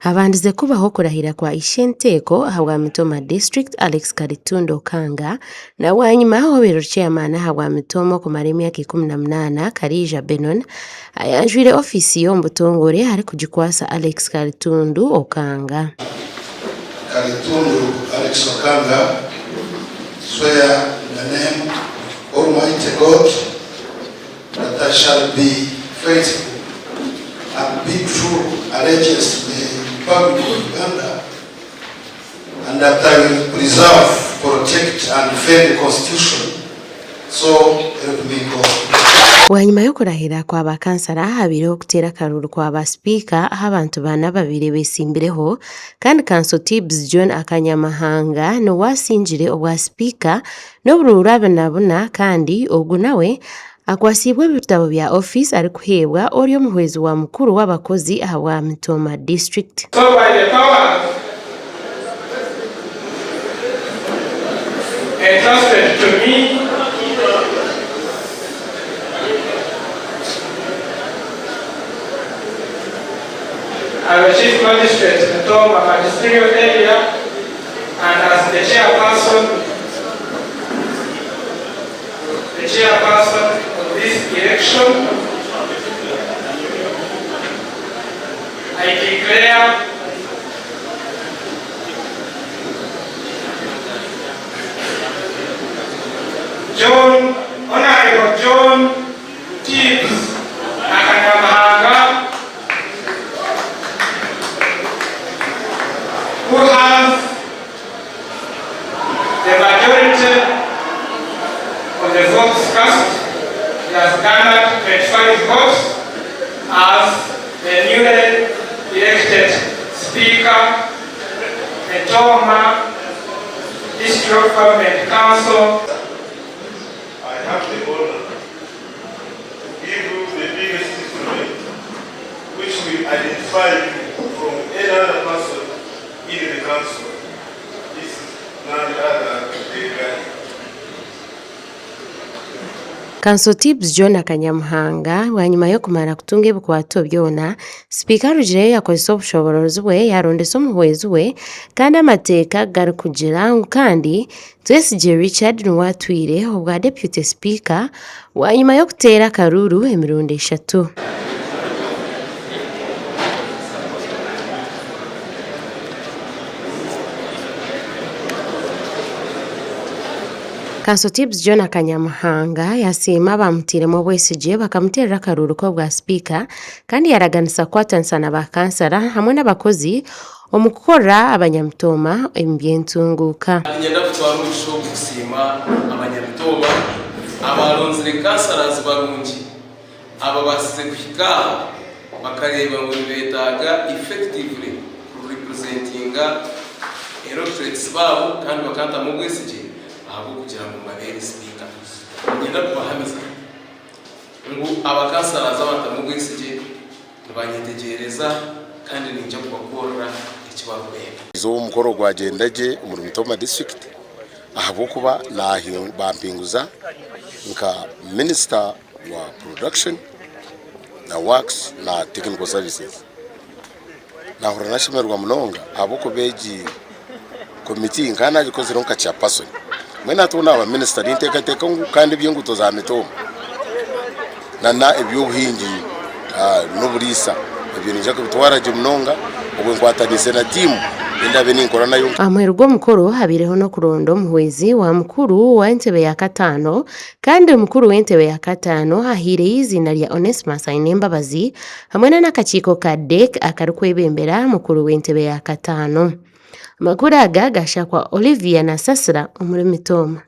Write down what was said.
Habandize kubaho okurahira kwa Ishenteeko ahabwa Mitooma District, Alex Karitunda Okanga na bwanyima obaire ori Chairman ahabwa Mitooma okumara emyaka 18, Kariija Benon ayanjwire ofiisi ye omu butongore arikugikwasa Alex Karitundu Okanga. Karitundu Alex Okanga swear in the name Almighty God that I shall be faithful and be true allegiance to the Republic of Uganda and that I will preserve, protect and defend the Constitution, so help me God. Bwanyima y'okurahira kwa ba kansara habaireho okuteera akaruuru kwa ba sipiika ahu abantu baana babaire betsimbireho kandi Kanso Tibbs John Akanyamahanga niwe asingire obwa sipiika n'oburuuru abina buna kandi ogu nawe akwatsiibwe ebitabo bya ofiisi arikuheebwa ori omuhwezi wa mukuru w'abakozi ahabwa Mitooma District. So by the powers entrusted to me as the Chief Magistrate Mitooma Magisterial Area and as the Chairperson The chairperson of this election, I declare John, Honorable John Tibbs Akanyamahanga, who has The majority of the votes cast, he has garnered 25 votes as the newly elected Speaker, Mitooma District Government Council. I have the honor to give you the biggest instrument which will identify you from any other person in the council. This is none other than God. Kanso Tibbs John Akanyamuhanga bwanyima y'okumara kutunga ebikwato byona, Sipiika arugireyo yakozesa obushoboorozi bwe yarondesa omuhwezi we kandi amateeka garikugira ngu kandi Twesigye Richard niwe atwire obwa Deputy Sipiika bwanyima y'okuteera akaruuru emirundi eshatu. Kanso Tibbs Jonah Kanyamuhanga yasiima abaamutairemu obwesigye bakamuteerera akaruuru k'obwa sipiika kandi yaraganisa kukwatanisa na ba kansara hamwe n'abakozi Omu kukorera abanyamitooma omu by'entunguuka. Niinyenda kutwara omugisha ogu kusiima abanyamitooma abaaronzire kansarazi barungi ababaasize kuhika aha bakareeba ngu nibeetaaga effectively kurepresentinga electorates baabo kandi bakantamu obwesigye ahabw'okugira ngu mbabeere sipiika. Niinyenda kubahamiza ngu abakansarazi abantamu obwesigye Nibanyetegyereza kandi niinyija kubakorera eki barikwenda. Eizooba omukoro gwagyenda gye omuri Mitooma disiturikiti ahabw'okuba bampinguza nka minisita wa production na works na technical services. Nahurira nashemererwa munonga ahabw'okuba egi komiti nkaba nagikozireho nka chairperson. Mbwenu hati obu naaba minisita ninteekateeka ngu kandi eby'enguuto za Mitooma na eby'obuhingi n'oburiisa ebyo niinyija kubitwara gye munonga obwe nkwataniise na tiimu ei ndaabe ninkora nayo. Aha muheru gw'omukoro habaireho n'okuronda omuhwezi wa mukuru w'entebe ya kataano kandi mukuru w'entebe ya kataano ahaireyo eiziina rya Onesmus Ainembabazi hamwe n'akakiiko ka DEC akarikwebembera mukuru w'entebe ya kataano. Amakuru aga gashakwa Olivia Nasasira omuri Mitooma.